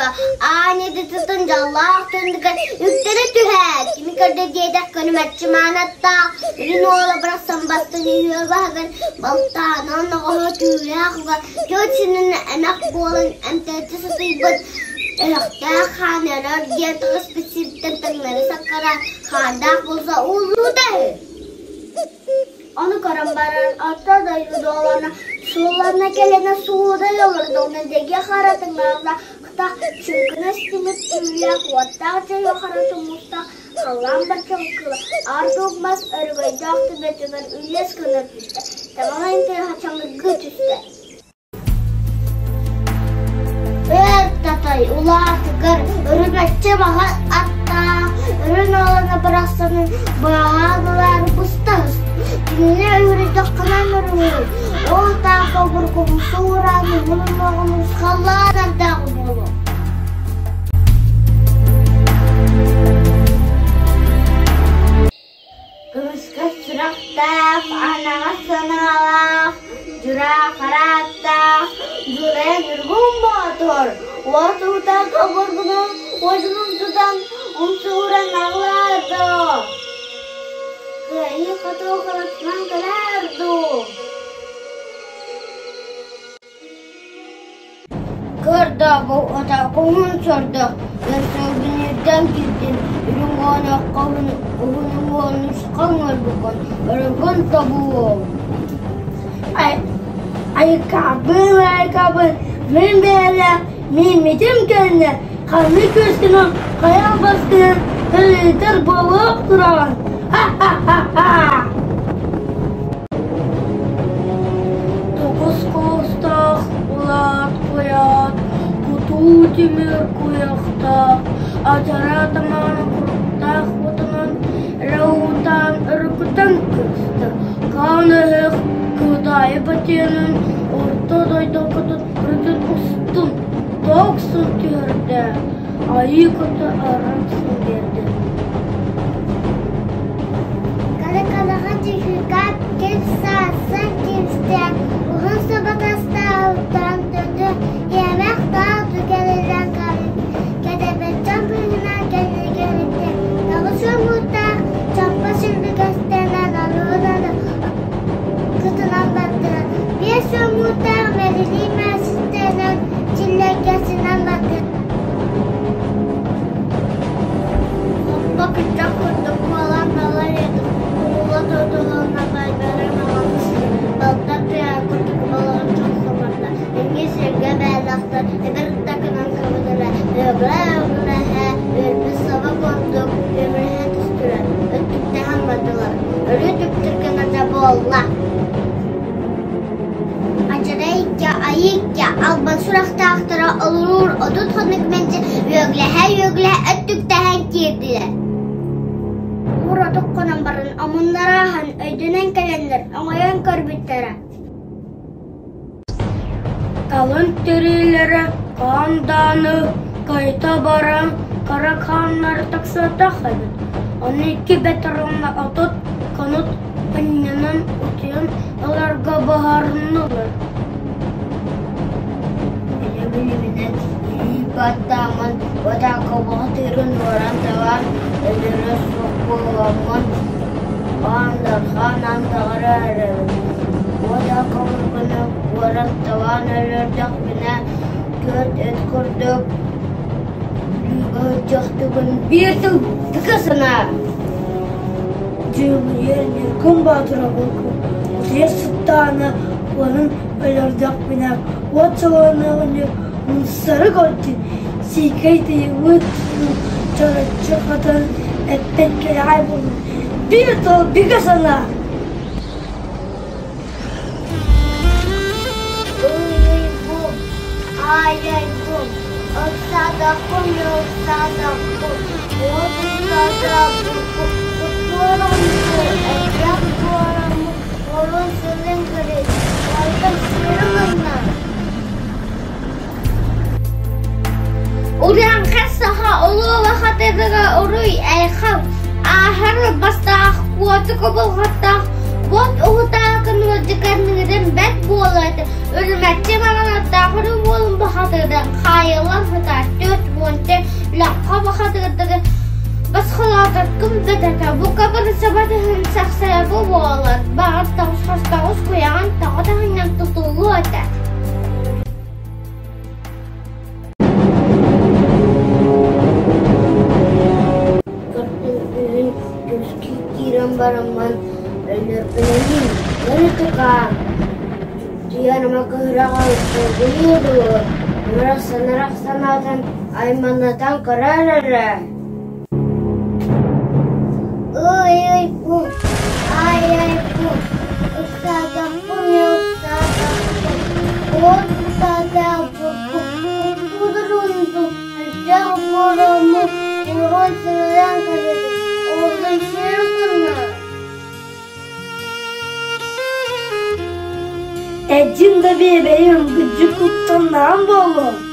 буолла, аан идэтитин дьоллоох түннүгэр үктэнэ түһээт, кими көрдө диэтэх көнүмэччи маанаттаах, үрүн уола барахсан бастыҥ үһүө баһыгар балтаанан оҕоһо түүлээх уга түөрт синин эмэх буолан эмтээччи сытыйбыт өһөхтөөх хаан өрөр диэн таҕыспыт сиртэн таҥнары саккараан хаандаах буолса ууллубута үһү. Ону көрөн баран орто дойду дуолана суулланна кэлэнэ суудай олордоҕуна дэгиэ хара тыҥааллаахтаах чыҥкынас тимир түүлээх уоттаах дьайыы хара тумустаах халлаан барчалкыла аар-дуук мас өрөгөйдөөх түбэтигэр үллэс гына түстэ, таҥалайын тыаһа чаҥыргыы түстэ. Өр татай улаатыгар өрүмэччи баҕа аттаах өрүн олоно барахсанын быраҕаалылаары быста кинини үөрүйдэххинэн өрүһүй ол таах обургу сууран уһун усхаллаан ардаах буолуо. Көмүскэс сүрэхтээх, аһыныгас санаалаах, дьураа харааттаах, Дьулайа Ньургун Боотур уот уута обургуну уодьунун тутан умсугуран аҕылаар доо, кыайыы-хотуу харахтанан кэлээр дуу. Кырдааҕы отаакуһун сордох, өссө киирдин, үрүҥ уонахха уһун уонусхан өлбүккүн, өрөгөн тобугуоҥ. Айыккабын, айыккабын, мин бэйэлээх мииммитим кэннэ ханнык күөскүнэн хайа албаскынан ыытар буолуох тураҕын. Ха-ха-ха-ха! Тоҕус куустаах улаат куйаат, кутуу тимир куйахтаах, адьара тамаҕын куруктаах уотунан эрэ уутаан өрүкүтэн кыыста, хаан өһөх кыыдаайы батыйанын орто дойду кутун устун тооксун түһэрдэ, айыы кута арахсан биэрдэ. Калыкалаҕа түһүкат кил саасан кимстээн уһун сабатастаабыттан төтө иэмэх таа түгэнинэн кэтэбэччэн быыһынан кэннигэриттэн тоҕус омуктаах чаппа сүлбүкэстэнэн арыынан кытынан бардылар биэс омуктаах мэрилии мээсистэнэн чиллэргэсинэн бардылар. Хоппо күччэх курдук буолан балар этим, кумула тутулунна байбары маҕаныс, балта тыа курдук балаҕан чохсомордо, эмиэ сиргэ бээлэхтэр, эбэр такынан кыбытара, өглө-өглөһэ, өлбүт саба курдук үмүрүһэ түстүлэр, өттүктэһэн бардылар, өрүү түптүр гына буолла. Адьарайга, айыыга, албан сурахтаахтара олоруур 30 хонук мэлдьи үөглэһэ-үөглэһэ өттүктэһэн киирдилэр. Уратык хонон баран омуннара аһан өйдөнөн кэлэннэр оҥойон көрбүттэрэ. Талын тириилэрэ хаан дааны кайта баран кыра хааннары тахсыатах эбит. Ону икки бэтэрээнэ 30 хонук анньынан утуйан ыларга быһаарыннылар. Илэ билиминэн илии баттааммын батаакабаҕа тыырын уоран табан өлөрө суох буоламмын хаан дархаан андаҕара эрэбин. Батаакабыргыны уоран табаан өлөрдөхпүнэ түөрт ыт курдук Бүлүүгэ биир сыл тыка санаа Дьулуйар Ньургун Боотура булку утуйар сыттаҕына уонун өлөрдөхпүнэ уот солоноҕун умсары көрдүн сиикэй тыйыбыт чороччу хатан эппэт кэлэҕэй буолун биир тыл бигэ санаа. Ай-ай-бум, ыксаатахпын ыксаатахпын, уот ыксаатахпын, элбэх буоламмын, орун сылын көрүн, онтон сырым ылла. Урааҥхай саха улуу бахатырыга уруй айхал ааһар бастаах куоту кубулҕаттаах уот уһутаакын ыалдьыкарныырын бэрт буолуо этэ, үрүмэччи маҥанаттаах үрүҥ уолун баһа. бахатыырдар хаайыллан сытар 44 лэххэ бахатыырдары босхолоотор кым да бука бырысаба тыһын сахсара бу буолар баҕар тоҕус хостоҕус куйаҕын тоҕо таһынан тутуллуо этэ. Көрдүн көмүскүү киирэн бараммын өлөрбүнэн өрүтүкаан Дьиэрэмэ кыһыраҕа долгуйуо дуо, ырах санаатын айманнатан көрөр эрэ. Ый-ый-пу, ай-ай-пу, ыксаатахпын ыксаатахпын, от ыксаатахпын, кудурунту, өстөөх буорому урун сырылаан көрөбүн, ордун сир гына. Эдьин да биэбэйим, гыдьы куттаннаҕым буолуо.